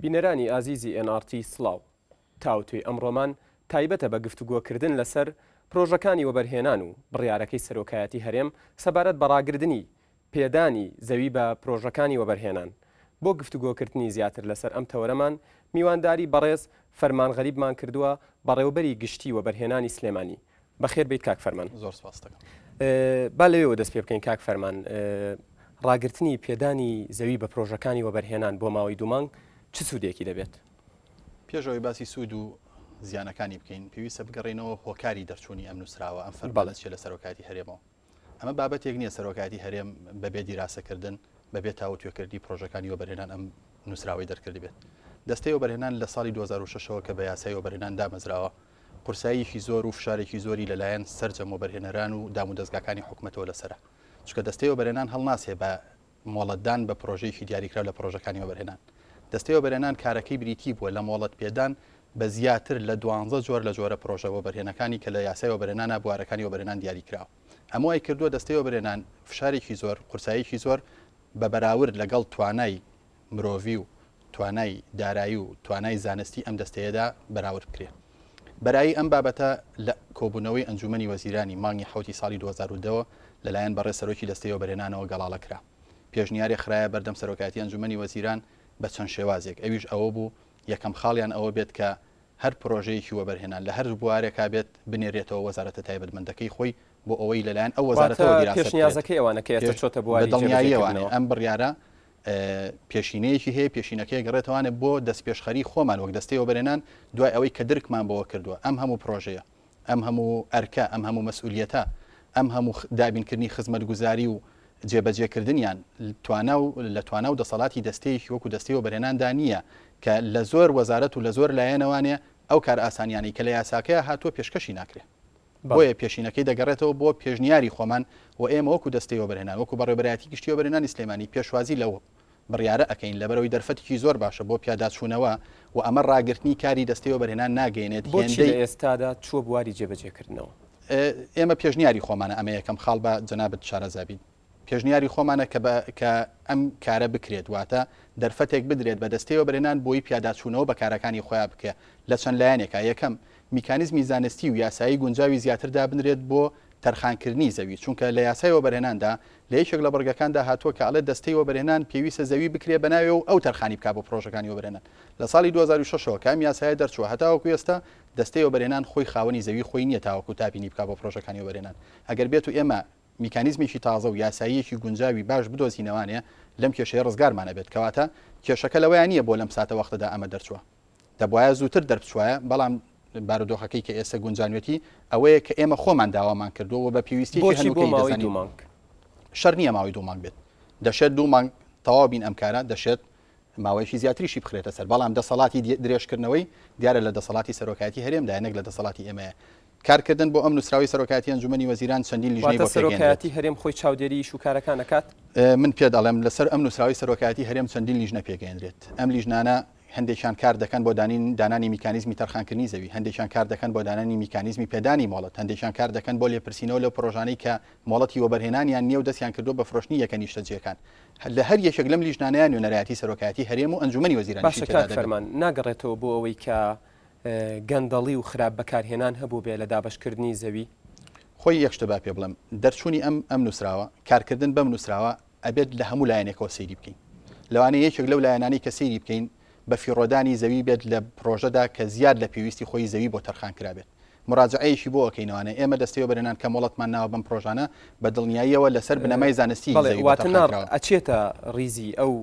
بینەرانی ئازیزی ئێن ئاڕ تی سڵاو. تاوتوێی ئەمڕۆمان تایبەتە بە گفتوگۆکردن لەسەر پرۆژەکانی وەبەرهێنان و بڕیارەکەی سەرۆکایەتی هەرێم سەبارەت بە ڕاگردنی پێدانی زەوی بە پرۆژەکانی وەبەرهێنان. بۆ گفتوگۆکردنی زیاتر لەسەر ئەم تەوەرەمان میوانداری بەڕێز فەرمان غەریبمان کردووە بەڕێوەبەری گشتی وەبەرهێنانی سلێمانی. بەخێر بێیت کاک فەرمان. زۆر سپاست دەکەم. با لەوێوە دەست پێ بکەین کاک فەرمان، ڕاگرتنی پێدانی زەوی بە پرۆژەکانی وەبەرهێنان بۆ ماوەی دوو مانگ چ سوودێکی دەبێت؟ پێش ئەوەی باسی سوود و زیانەکانی بکەین، پێویستە بگەڕێینەوە هۆکاری دەرچوونی ئەم نووسراوە، ئەم فەرمانە چییە لە سەرۆکایەتی هەرێمەوە. ئەمە بابەتێک نییە سەرۆکایەتی هەرێم بەبێ دیراسەکردن، بەبێ تاوتوێکردنی پرۆژەکانی وەبەرهێنان ئەم نووسراوەی دەرکردبێت. دەستەی وەبەرهێنان لە ساڵی 2006 ەوە کە بە یاسای وەبەرهێنان دامەزراوە، قورساییەکی زۆر و فشارێکی زۆری لەلایەن سەرجەم وەبەرهێنەران و دامودەزگاکانی حکومەتەوە لەسەرە. چونکە دەستەی وەبەرهێنان هەڵناسێ بە مۆڵەتدان بە پرۆژەیەکی دیاریکراو لە پرۆژەکانی وەبەرهێنان. دەستەی وەبەرهێنان کارەکەی بریتی بووە لە مۆڵەت پێدان بە زیاتر لە دوانزە جۆر لە جۆرە پرۆژە وەبەرهێنەکانی کە لە یاسای وەبەرهێنانا بوارەکانی وەبەرهێنان دیاری کراوە. ئەمە وای کردووە دەستەی وەبەرهێنان فشارێکی زۆر، قورساییەکی زۆر بە بەراورد لەگەڵ توانای مرۆڤی و توانای دارایی و توانای زانستی ئەم دەستەیەدا بەراورد بکرێ. بەرایی ئەم بابەتە لە کۆبوونەوەی ئەنجوومەنی وەزیرانی مانگی حەوتی ساڵی 2010 ەوە لەلایەن بەڕێز سەرۆکی دەستەی وەبەرهێنانەوە گەڵاڵە کرا. پێشنیارێک خرایە بەردەم سەرۆکایەتی ئەنجوومەنی وەزیران بە چەند شێوازێک، ئەویش ئەوە بوو یەکەم خاڵیان ئەوە بێت کە هەر پرۆژەیەکی وەبەرهێنان لە هەر بوارێکا بێت بنێرێتەوە وەزارەتە تایبەتمەندەکەی خۆی بۆ ئەوەی لەلایەن ئەو وەزارەتەوە واتە دیراسە بکرێت. پێشنیازەکەی ئەوانە کە ئێستا پێش چۆتە بە بواری دڵنیاییەوانێ جێبەجێکردنەوە. ئەم بڕیارە پێشینەیەکی هەیە، پێشینەکەی گەڕێتەوانێ بۆ دەستپێشخەری خۆمان وەک دەستەی وەبەرهێنان دوای ئەوەی کە درکمان بەوە کردووە ئەم هەموو پرۆژەیە، ئەم هەموو ئەرکە، ئەم هەموو مەسئولیەتە، ئەم هەموو دابینکردنی خزمەتگوزاری و جێبەجێکردنیان توانا و لە توانا و دەسەڵاتی دەستەیەکی وەکو دەستەی وەبەرهێناندا نییە کە لە زۆر وەزارەت و لە زۆر لایەنەوانێ ئەو کارئاسانیانەی کە لە یاساکەیا هاتووە پێشکەشی ناکرێ. بۆیە پێشینەکەی دەگەڕێتەوە بۆ پێشنیاری خۆمان و ئێمە وەکو دەستەی وەبەرهێنان، وەکو بەڕێوەبەرایەتی گشتی وەبەرهێنانی سلێمانی پێشوازی لەو بڕیارە ئەکەین، لەبەرئەوەی دەرفەتێکی زۆر باشە بۆ پیاداچوونەوە و ئەمە ڕاگرتنی کاری دەستەی وەبەرهێنان ناگەیەنێت بۆچی هێندەی. لە ئێستادا چووە بواری جێبەجێکردنەوە؟ ئێمە پێشنیاری خۆمانە، ئەمە یەکەم خاڵ با جەنابت شارەزا بیت، پێشنیاری خۆمانە کە بە کە ئەم کارە بکرێت، واتە دەرفەتێک بدرێت بە دەستەی وەبەرهێنان بۆی پیاداچوونەوە بە کارەکانی خۆیان بکە لە چەند لایەنێکا، یەکەم، میکانیزمی زانستی و یاسایی گونجاوی زیاتر دابنرێت بۆ تەرخانکردنی زەوی، چونکە لە یاسای وەبەرهێناندا لە یەکێک لە بڕگەکاندا هاتووە کە ئەڵێت دەستەی وەبەرهێنان پێویستە زەوی بکرێ بەناوێ و ئەو تەرخانی بکا بۆ پڕۆژەکانی وەبەرهێنان. لە ساڵی 2006 ەوە کە ئەم یاسایە دەرچووە هەتاوەکو ئێستا دەستەی وەبەرهێنان خۆی خاوەنی زەوی خۆی نییە تاوەکو تابینی بکا بۆ پڕۆژەکانی وەبەرهێنان. ئەگەر بێتو ئێمە میکانیزمێکی تازە و یاساییەکی گونجاوی باش بدۆزینەوانێ لەم کێشەیە ڕزگارمان ئەبێت. کەواتە کێشەکە لەوەیا نییە بۆ لەم ساتەوەختەدا ئەمە دەرچووە. دەبوایە زووتر دەربچوایە، بەڵام بارودۆخەکەی کە ئێستا گونجانوێتی ئەوەیە کە ئێمە خۆمان داوامان کردووە و بە پێویستیەکی بۆچی بۆ هەنووکەیی ماوەی دەزانین. دوو مانگ؟ شەرت نییە ماوەی دوو مانگ بێت. دەشێت دوو مانگ تەواو بین ئەم کارە، دەشێت ماوەیەکی زیاتریشی بخرێتە سەر، بەڵام دەسەڵاتی درێژکردنەوەی دیارە لە دەسەڵاتی سەرۆکایەتی هەرێمدایە نەک لە دەسەڵاتی ئێمەیە. کارکردن بۆ ئەم نووسراوەی سەرۆکایەتی ئەنجومەنی وەزیران چەندین لیژنەی واتە بۆ پێکهێنرێت. سەرۆکایەتی هەرێم خۆی چاودێری ئیش و کارەکان ئەکات؟ من پێت ئەڵێم لەسەر ئەم نووسراوەی سەرۆکایەتی هەرێم چەندین لیژنە پێکهێنرێت. ئەم لیژنانە هەندێکیان کار دەکەن بۆ دانین دانانی میکانیزمی تەرخانکردنی زەوی، هەندێکیان کار دەکەن بۆ دانانی میکانیزمی پێدانی مۆڵەت، هەندێکیان کار دەکەن بۆ لێپرسینەوە لەو پڕۆژانەی کە مۆڵەتی وەبەرهێنانیان نییە و دەستیان کردووە بە فرۆشتنی یەکە نیشتەجێکان. لە هەر یەکێک لەم لیژنانەیە نوێنەرایەتی سەرۆکایەتی هەرێم و ئەنجومەنی وەزیرانیشی باشە تێدا کاک دەبێت. فەرمان، ناگەڕێتەوە بۆ ئەوەی کە گەندەڵی و خراپ بەکارهێنان هەبووبێ لە دابەشکردنی زەوی؟ خۆی یەک شتە با پێ بڵێم، دەرچوونی ئەم ئەم نووسراوە، کارکردن بەم نووسراوە ئەبێت لە هەموو لایەنێکەوە سەیری بکەین. لەوانەیە یەکێک لەو لایەنانەی کە سەیری بکەین بەفیڕۆدانی زەوی بێت لە پرۆژەدا کە زیاد لە پێویستی خۆی زەوی بۆ تەرخان کرابێت. مراجعەیەکی بۆ ئەکەینەوانێ ئێمە دەستەی وەبەرهێنان کە مۆڵەتمان ناوە بەم پرۆژانە بە دڵنیاییەوە لەسەر بنەمای زانستی بەڵێ زەوی بۆ واتە تەرخان ناڕ کراوە. ئەچێتە ڕیزی ئەو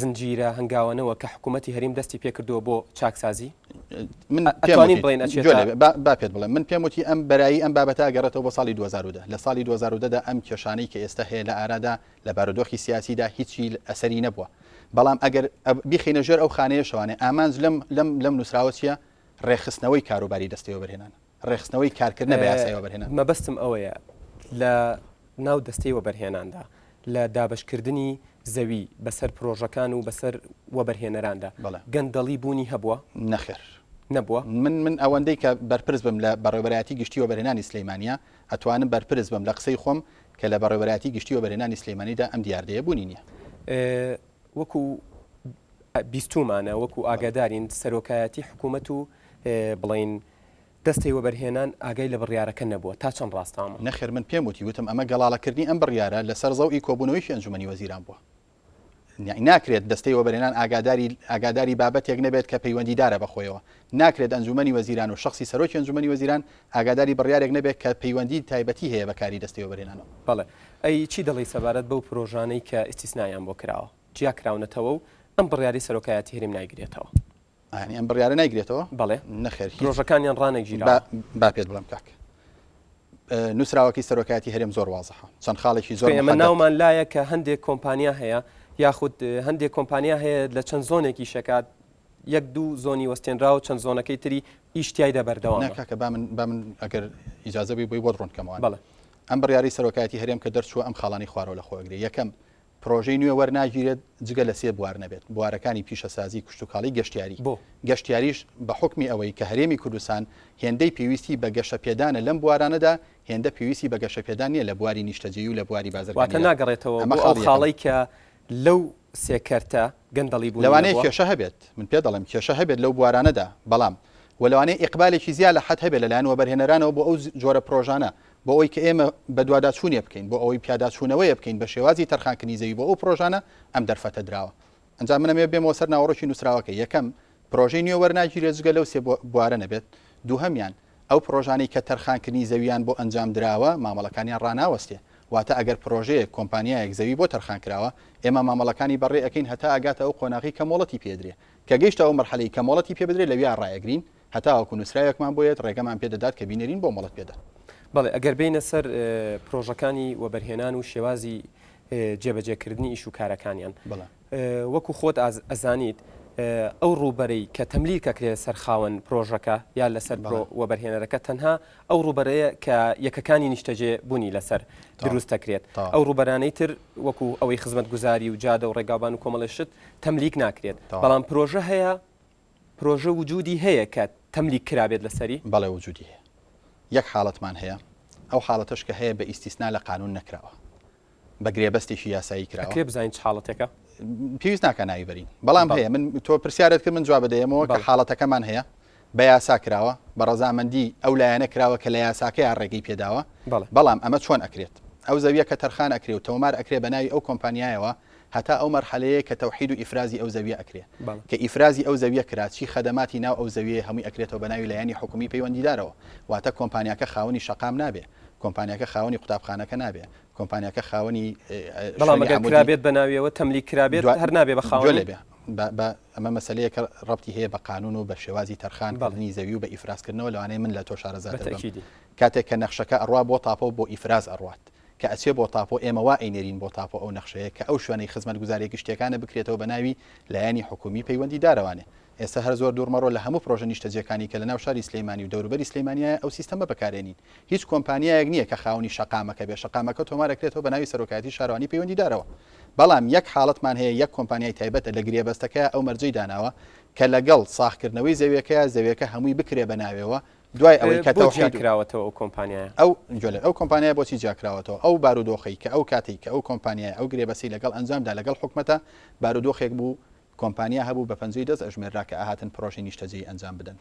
زنجیرە هەنگاوانەوە کە حکوومەتی هەریم دەستی پێکردووە بۆ چاکسازی؟ من پێم ئەتوانین وتی بڵێین گوێ ئەچێتە لێ بێ با با پێت بڵێم من پێم وتی ئەم بەرایی ئەم بابەتە ئەگەڕێتەوە بۆ ساڵی 2010 لە ساڵی 2010 دا ئەم کێشانەی کە ئێستا هەیە لە ئارادا لە بارودۆخی سیاسیدا هیچی ئەسەری نەبووە بەڵام ئەگەر بیخەینە ژێر ئەو خانەیەشەوانێ ئامانج لەم لەم لەم نووسراوە چییە ڕێکخستنەوەی کاروباری دەستەی وەبەرهێنانە ڕێکخستنەوەی کارکردنە بە یاسای وەبەرهێنان. مەبەستم ئەوەیە لە ناو دەستەی وەبەرهێناندا لە دابەشکردنی زەوی بەسەر پرۆژەکان و بەسەر وەبەرهێنەراندا بەڵێ. گەندەڵی بوونی هەبووە؟ نەخێر. نەبووە؟ من من ئەوەندەی کە بەرپرس بم لە بەڕێوەبەرایەتی گشتی وەبەرهێنانی سلیمانیە ئەتوانم بەرپرس بم لە قسەی خۆم کە لە بەڕێوەبەرایەتی گشتی وەبەرهێنانی سلیمانیدا ئەم دیاردەیە بوونی نیە. وەکو. بیستوومانە وەکو ئاگادارین سەرۆکایەتی حکوومەت و بڵێین دەستەی وەبەرهێنان ئاگای لە بڕیارەکە نەبووە، تا چەند ڕاستە ئەمە؟ نەخێر من پێم وتی، وتم ئەمە گەڵاڵەکردنی ئەم بڕیارە لەسەر زەوئی کۆبوونەوەیەکی ئەنجومەنی وەزیران بووە. ناکرێت دەستەی وەبەرهێنان ئاگاداری ئاگاداری بابەتێک نەبێت کە پەیوەندیدارە بە خۆیەوە. ناکرێت ئەنجومەنی وەزیران و شەخسی سەرۆکی ئەنجومەنی وەزیران ئاگاداری بڕیارێک نەبێت کە پەیوەندی تایبەتی هەیە بە کاری دەستەی وەبەرهێنانەوە. بەڵێ. ئەی چی دەڵێی سەبارەت بەو پرۆژانەی کە ئیستیسنایان بۆ کراوە، جیا کراونەتەوە و ئەم بڕیارەی سەرۆکایەتی هەرێم نایگرێتەوە؟ یانی ئەم بڕیارە نایگرێتەوە؟ بەڵێ. نەخێر هیچ. پرۆژەکانیان ڕانەگیراوە. با پێت بڵێم کاک. نووسراوەکەی سەرۆکایەتی هەرێم زۆر وازحە. چەند خاڵێکی زۆر ئێمە ناومان لایە کە هەندێک کۆمپانیا هەیە یاخود هەندێک کۆمپانیا هەیە لە چەند زۆنێکی شەکات یەک دوو زۆنی وەستێنراوە چەند زۆنەکەی تری ئیش تیایدا بەردەوامە. نا کاکە با من با من ئەگەر ئیجازە بی بۆی بۆت ڕوون بکەمەوە. بەڵێ. ئەم بڕیارەی سەرۆکایەتی هەرێم کە دەرچووە ئەم خاڵانەی خوارەوە لە خۆ ئەگرێ. یەکەم، پرۆژەی نوێ وەرناگیرێت جگە لە سێ بوار نەبێت، بوارەکانی پیشەسازی، کشتوکاڵی، گەشتیاری. بۆ؟ گەشتیاریش بە حوکمی ئەوەی کە هەرێمی کوردستان هێندەی پێویستی بە گەشەپێدانە لەم بوارانەدا، هێندە پێویستی بە گەشەپێدان نییە لە بواری نیشتەجێی و لە بواری واتە بازرگانیدا. ناگەڕێتەوە ئەمە بۆ ئەو خاڵی یەکەم. خاڵەی کە لەو سێ کەرتە گەندەڵی بوونی لەوانەیە نەبووە؟ کێشە هەبێت، من پێت دەڵێم کێشە هەبێت لەو بوارانەدا، بەڵام و لەوانەیە ئیقبالێکی زیا لە حەد هەبێت لەلایەن وەبەرهێنەرانەوە بۆ ئەو جۆرە پرۆژانە، بۆ ئەوەی کە ئێمە بەدواداچوونێ بکەین، بۆ ئەوەی پیاداچوونەوەیە بکەین بە شێوازی تەرخانکردنی زەوی بۆ ئەو پرۆژانە، ئەم دەرفەتە دراوە. ئەنجا من ئەمەوێت بێمەوە سەر ناوەڕۆکی نووسراوەکە. یەکەم، پرۆژەی نوێ وەرناگیرێت جگە لەو سێ بوارە نەبێت. دووهەمیان، ئەو پرۆژانەی کە تەرخانکردنی زەوییان بۆ ئەنجام دراوە، مامەڵەکانیان ڕاناوەستێ. واتە ئەگەر پرۆژەیەک، کۆمپانیایەک زەوی بۆ تەرخان کراوە، ئێمە مامەڵەکانی بەڕێ ئەکەین هەتا ئەگاتە ئەو قۆناغەی کە مۆڵەتی پێ ئەدرێ. کە گەیشتە ئەو مەرحەلەی کە مۆڵەتی پێ بدرێ لەویا ڕایەگرین، هەتاوەکو نوسراوێکمان بۆ یەت ڕێگەمان پێ دەدات کە بینێرین بۆ مۆڵەت پێدان. بەڵێ ئەگەر بێینە سەر پرۆژەکانی وەبەرهێنان و شێوازی جێبەجێکردنی ئیش و کارەکانیان وەکو خۆت ئەزانیت ئەو ڕووبەرەی کە تەملیک ئەکرێت سەر خاوەن پرۆژەکە یا لەسەر وەبەرهێنەرەکە تەنها ئەو ڕووبەرەیە کە یەکەکانی نیشتەجێ بوونی لەسەر دروست دەکرێت ئەو ڕووبەرانەی تر وەکو ئەوەی خزمەتگوزاری و جادە و ڕێگاوبان و کۆمەڵێ شت تەملیک ناکرێت بەڵام پرۆژە هەیە پرۆژە وجودی هەیە کە تەملیک کرابێت لەسەری؟ بەڵێ وجودی هەیە. یەک حاڵەتمان هەیە، ئەو حاڵەتەش کە هەیە بە ئیستیسنا لە قانون نەکراوە، بە گرێبەستێکی یاسایی کراوە. ئەکرێ بزانین چ حاڵەتێکە؟ پێویست ناکا ناوی بەرین، بەڵام هەیە. من تۆ پرسیارت کرد من جوابت دەیەمەوە کە حاڵەتەکەمان هەیە، بە یاسا کراوە، بە ڕەزامەندی ئەو لایەنە کراوە کە لە یاساکەیا ڕێگەی پێداوە، بەڵام ئەمە چۆن ئەکرێت؟ ئەو زەویە کە تەرخان ئەکرێ و تۆمار ئەکرێ بە ناوی ئەو کۆمپانیایەوە، هەتا ئەو مەرحەلەیە کە تەوحید و ئیفرازی ئەو زەویە ئەکرێ. کە ئیفرازی ئەو زەویە کرا چی خەدەماتی ناو ئەو زەویەیە هەمووی ئەکرێتەوە بە ناوی لایەنی حکومی پەیوەندیدارەوە. واتە کۆمپانیاکە خاوەنی شەقام نابێ. کۆمپانیاکە خاوەنی قوتابخانەکە نابێ. کۆمپانیاکە خاوەنی بەڵام ئەگەر کرابێت بە ناویەوە تەملیک کرابێت هەر نابێ بە خاوەنی. گوێ لێ بێ. بە ئەمە مەسەلەیەکە ڕەبتی هەیە بە قانون و بە شێوازی تەرخان کردنی زەوی و بە ئیفراز کردنەوە لەوانەیە من لە تۆ شارەزاتر بم. کاتێک کە نەخشەکە ئەڕوا بۆ تاپۆ بۆ ئیفراز ئەڕوات. کە ئەچێ بۆ تاپۆ ئێمە وا ئەینێرین بۆ تاپۆ ئەو نەخشەیە کە ئەو شوێنەی خزمەتگوزاریە گشتیەکانە بکرێتەوە بە ناوی لایەنی حکومی پەیوەندی دارەوانێ ئێستا هەر زۆر دوور مەڕۆ لە هەموو پرۆژە نیشتەجێکانی کە لە ناو شاری سلیمانی و دەوروبەری سلیمانیایە ئەو سیستەمە بەکارێنین هیچ کۆمپانیایەک نییە کە خاوەنی شەقامەکە بێ شەقامەکە تۆمار ئەکرێتەوە بە ناوی سەرۆکایەتی شارەوانی پەیوەندی دارەوە بەڵام یەک حاڵەتمان هەیە یەک کۆمپانیای تایبەتە لە گرێبەستەکەیا ئەو مەرجەی داناوە کە لەگەڵ ساغکردنەوەی زەویەکەیا زەویەکە هەمووی بکرێ بە ناوێوە دوای ئەوەی کە بۆ جیا تەوحید و. کراوەتەوە ئەو کۆمپانیایە؟ ئەو گوێ ئەو کۆمپانیایە بۆچی جیا کراوەتەوە؟ ئەو بارودۆخەی کە ئەو کاتەی کە ئەو کۆمپانیایە ئەو گرێبەستەی لەگەڵ ئەنجام دا لەگەڵ حکومەتە بارودۆخێک بوو کۆمپانیا هەبوو بە پەنجەی دەست ئەژمێررا کە ئەهاتن پرۆژەی نیشتەجێی ئەنجام بدەن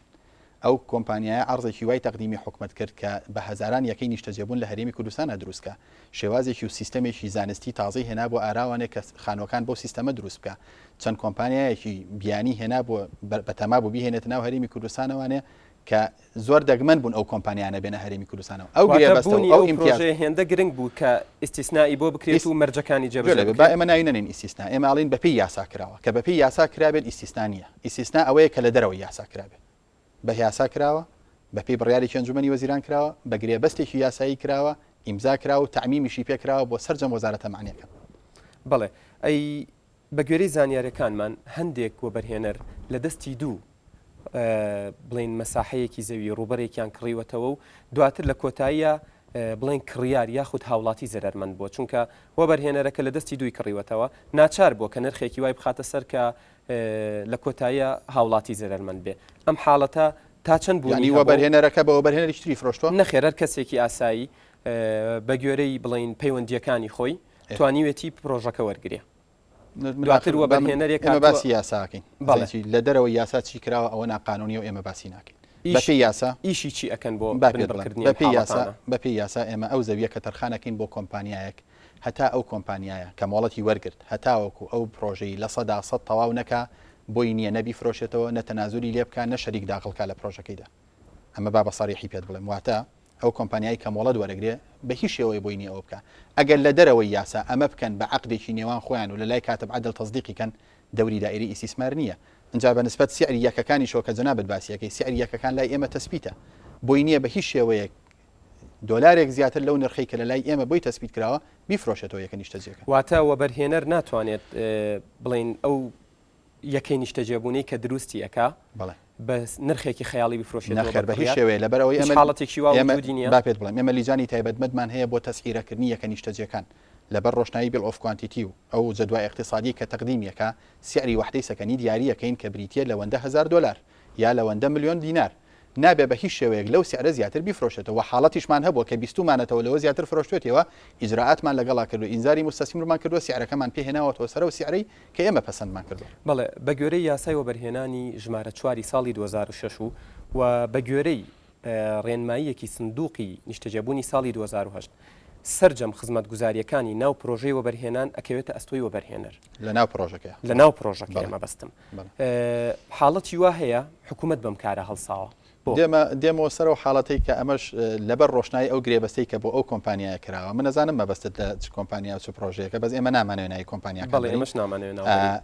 ئەو کۆمپانیایە عەرزێکی وای تەقدیمی حکومەت کرد کە بە هەزاران یەکەی نیشتەجێبوون لە هەرێمی کوردستانا دروست کا شێوازێکی و سیستەمێکی زانستی تازەی هێنابووە ئاراوانێ کە خانووەکان بەو سیستەمە دروست بکا چەند کۆمپانیایەکی بیانی هێنابووە بەتەما بوو بیهێنێتە ناو هەرێمی کوردستانەوانێ کە زۆر دەگمەن بوون ئەو کۆمپانیانە بێنە هەرێمی کوردستانەوە ئەو واتە گرێبەستە و بوونی ئەو ئەو ئیمتیاز پرۆژەیە هێندە گرنگ بوو کە ئیستیسنائی بۆ بکرێت و مەرجەکانی گوێ جێبەجێ لێ بێ با بکرێت؟ ئێمە ناوی نەنێین ئیستیسنا ئێمە ئەڵێین بەپێی یاسا کراوە کە بەپێی یاسا کرابێت ئیستیسنا نییە ئیستیسنا ئەوەیە کە لە دەرەوەی یاسا کرابێت بە یاسا کراوە بەپێی بڕیارێکی ئەنجومەنی وەزیران کراوە بە گرێبەستێکی یاسایی کراوە ئیمزا کراوە و تەعمیمیشی پێ کراوە بۆ سەرجەم وەزارەتە مەعنیەکان. بەڵێ ئەی بە گوێرەی زانیارەکانمان هەندێک وەبەرهێنەر لە دەستی دوو بڵێین مەساحەیەکی زەوی ڕووبەرێکیان کڕیوەتەوە و دواتر لە کۆتاییە بڵێن کڕیار یاخود هاوڵاتی زەرەرمەند بووە چونکە وەبەرهێنەرەکە لە دەستی دووی کڕیوەتەوە ناچار بووە کە نرخێکی وای بخاتە سەر کە لە کۆتاییە هاوڵاتی زەرەرمەند بێ ئەم حاڵەتە تا چەند بوونی یانی وەبەرهێنەرەکە بە وەبەرهێنەرێکی تری فرۆشتووە؟ نەخێر هەر کەسێکی ئاسایی بە گوێرەی بڵێین پەیوەندییەکانی خۆی توانیوێتی پرۆژەکە وەرگرێ. دواتر وەبەرهێنەرێک ئێمە باسی یاساکەین بەڵێ لە دەرەوەی یاسا چی کراوە ئەوە ناقانونیە و ئێمە باسی ناکەین بەپێی یاسا ئیشی چی ئەکەن بۆ بنبڕکردنی بەپێی یاسا بەپێی یاسا ئێمە ئەو زەویە کە تەرخانەکەین بۆ کۆمپانیایەک هەتا ئەو کۆمپانیایە کە مۆڵەتی وەرگرت هەتاوەکو ئەو پرۆژەی 100% تەواو نەکا بۆی نییە نە بیفرۆشێتەوە نە تەنازولی لێ بکا نە شەریک داخڵ کا لە پرۆژەکەیدا ئەمە با بە سەریحی پێت بڵێم واتە ئەو کۆمپانیای کە مۆڵەت وەرەگرێ بە هیچ شێوەیە بۆی نییە ئەوە بکا. ئەگەر لە دەرەوەی یاسا ئەمە بکەن بە عەقدێکی نێوان خۆیان و لە لای کاتب عەدل تەسدیقی کەن دەوری دائیرەی ئیستیسمار نییە. ئینجا بە نسبەت سعری یەکەکانیشەوە کە جەنابت باسی ئەکەی سعری یەکەکان لای ئێمە تەسبیتە. بۆی نییە بە هیچ شێوەیەک دۆلارێک زیاتر لەو نرخەی کە لە لای ئێمە بۆی تەسبیت کراوە بیفرۆشێتەوە یەکە نیشتەجێکە. واتە وەبەرهێنەر ناتوانێت بڵێین ئەو یەکەی نیشتەجێبوونەی کە دروستی ئەکا بەڵێ. بە نرخێکی خەیاڵی بیفرۆشێتەوە نەخێر بە هیچ شێوەیە لەبەر ئەوەی ئێمە حاڵەتێکی وا ئێمە وجودی نییە؟ با پێت بڵێم ئێمە لیجانی تایبەتمەندمان هەیە بۆ تەسعیرەکردنی یەکە نیشتەجێکان لەبەر ڕۆشنایی bill of quantity و ئەو جەدوا ئیقتیسادیەی کە تەقدیمی ئەکا سعری وەحدەی سەکەنی دیاری ئەکەین کە بریتیە لەوەندە هەزار دۆلار یا لەوەندە ملیۆن دینار نابێ بە هیچ شێوەیەک لەو سعرە زیاتر بیفرۆشێتەوە وە حاڵەتیشمان هەبووە کە بیستوومانەتەوە لەوە زیاتر فرۆشتوێتیەوە ئیجرائاتمان لەگەڵا کردووە ئینزاری موستەسمرمان کردووە سعرەکەمان پێ هێناوەتەوە سەر ئەو سعرەی کە ئێمە پەسەندمان کردووە. بەڵێ، بە گوێرەی یاسای وەبەرهێنانی ژمارە چواری ساڵی 2006 و و بە گوێرەی ڕێنماییەکی سندوقی نیشتەجێبوونی ساڵی 2008 سەرجەم خزمەتگوزارییەکانی ناو پرۆژەی وەبەرهێنان ئەکەوێتە ئەستۆی وەبەرهێنەر. لە ناو پرۆژەکەیا. لە ناو پرۆژەکەیا مەبەستم. حاڵەتی وا هەیە حکوومەت بەم کارە هەڵساوە. بۆ؟ دێمە دێمەوە سەر ئەو حاڵەتەی کە ئەمەش لەبەر ڕۆشنایی ئەو گرێبەستەی کە بۆ ئەو کۆمپانیایە کراوە. من ئەزانم مەبەستت لە چ کۆمپانیا و چ پرۆژەیەکە بەس ئێمە نامانەوێ ناوی کۆمپانیاکان بەڵێ ئێمەش نامانەوێ ناو بەرین.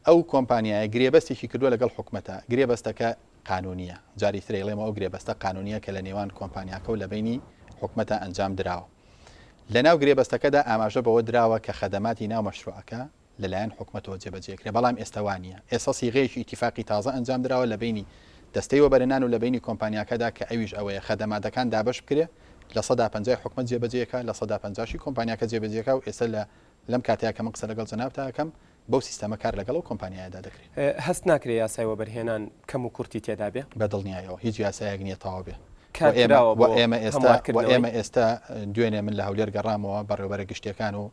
ئەو کۆمپانیایە گرێبەستێکی کردووە لەگەڵ حکومەتە، گرێبەستەکە قانونییە. جاری تر ئەیڵێمەوە ئەو گرێبەستە قانونییە کە لە نێوان کۆمپانیاکە و لە بەینی حکومەتا ئەنجام دراوە. لەناو گرێبەستەکەدا ئاماژە بەوە دراوە کە خەدەماتی ناو مەشروعەکە لەلایەن حکومەتەوە جێبەجێکرێ، بەڵام ئێستا وا نییە. ئێستا سیغەیەکی ئیتیفاقی تازە ئەنجام دراوە لە بەینی دەستەی وەبەرهێنان و لە بەینی کۆمپانیاکەدا کە ئەویش ئەوەیە خەدەماتەکان دابەش بکرێ، لە سەدا پەنجای حکومەت جێبەجێکا، لە سەدا پەنجاشی کۆمپانیاکە جێبەجێکا و ئێستا لە لەم کاتەیا کە من قسە لەگەڵ جەنابتا ئەکەم بەو سیستەمە کار لەگەڵ ئەو کۆمپانیایەدا دەکرێ. هەست ناکرێ یاسای وەبەرهێنان کەم و کورتی تێدا بێ؟ بە دڵنیایەوە هیچ یاسایەک نییە تەواو بێ. کار کراوە بۆ هەموارکردنەوەی؟ ئێمە ئێستا دوێنێ من لە هەولێر گەڕامەوە بەڕێوەبەرە گشتیەکان و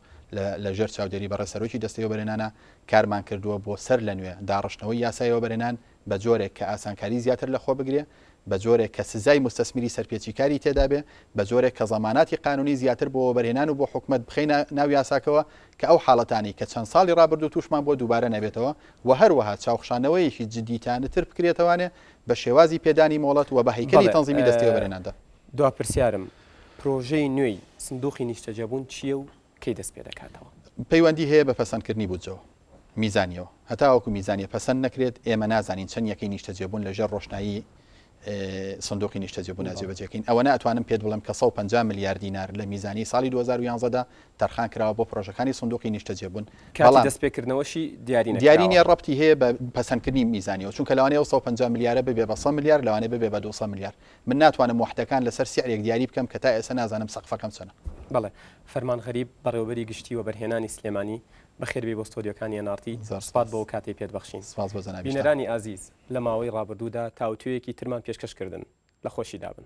لە ژێر چاودێری بەڕێز سەرۆکی دەستەی وەبەرهێنانە کارمان کردووە بۆ سەر لە نوێ داڕشتنەوەی یاسای وەبەرهێنان بە جۆرێک کە ئاسانکاری زیاتر لە خۆ بگرێ، بە جۆرێک کە سزای موستەسمیری سەرپێچیکاری تێدا بێ، بە جۆرێک کە زەماناتی قانونی زیاتر بۆ وەبەرهێنان و بۆ حکومەت بخەینە ناو یاساکەوە کە ئەو حاڵەتانەی کە چەند ساڵی ڕابردوو تووشمان بووە دووبارە نەبێتەوە و هەروەها چاوخشانەوەیەکی جدیتانەتر بکرێتەوانێ بە شێوازی پێدانی مۆڵەت و بە هەیکەلی بەڵێ تەنزیمی دەستەی وەبەرهێناندا. دوا پرسیارم، پرۆژەی نوێی سندوقی نیشتەجێبوون چییە و کەی دەست پێدەکاتەوە؟ پەیوەندی هەیە بە پەسەندکردنی بودجەوە، میزانیەوە. هەتاوەکو میزانیە پەسەند نەکرێت، ئێمە نازانین چەند یەکەی نیشتەجێبوون لە ژێر ڕۆشنایی سندوقی نیشتەجێبوونا جێبەجێکەین. ئەوەنە ئەتوانم پێت بڵێم کە 150 ملیار دینار لە میزانیەی ساڵی 2011 دا تەرخان کراوە بۆ پرۆژەکانی سندوقی نیشتەجێبوون. کاتی بەڵام دەستپێکردنەوەشی دیاری نەکراوە. دیاری نییە، ڕەبتی هەیە بە پەسەندکردنی میزانیەوە، چونکە لەوانەیە ئەو 150 ملیارە ببێ بە 100 ملیار، لەوانەیە ببێ بە 200 ملیار. من ناتوانم وەحدەکان لەسەر سعرێک دیاری بکەم کە تا ئێستا نازانم سەقفەکەم چەنە. بەڵێ. فەرمان غەریب، بەڕێوەبەری گشتی وەبەرهێنانی سلێمانی، بەخێربێی بۆ ستۆدیۆکانی ئێن ئاڕ تی، زۆر سوپاس سوپاس. بۆ ئەو کاتەی پێت بەخشین. سوپاس بۆ جەنابیشتان. بینەرانی ئازیز، لە ماوەی ڕابردوودا تاوتوێیەکی ترمان پێشکەش کردن. لە خۆشیدا بن.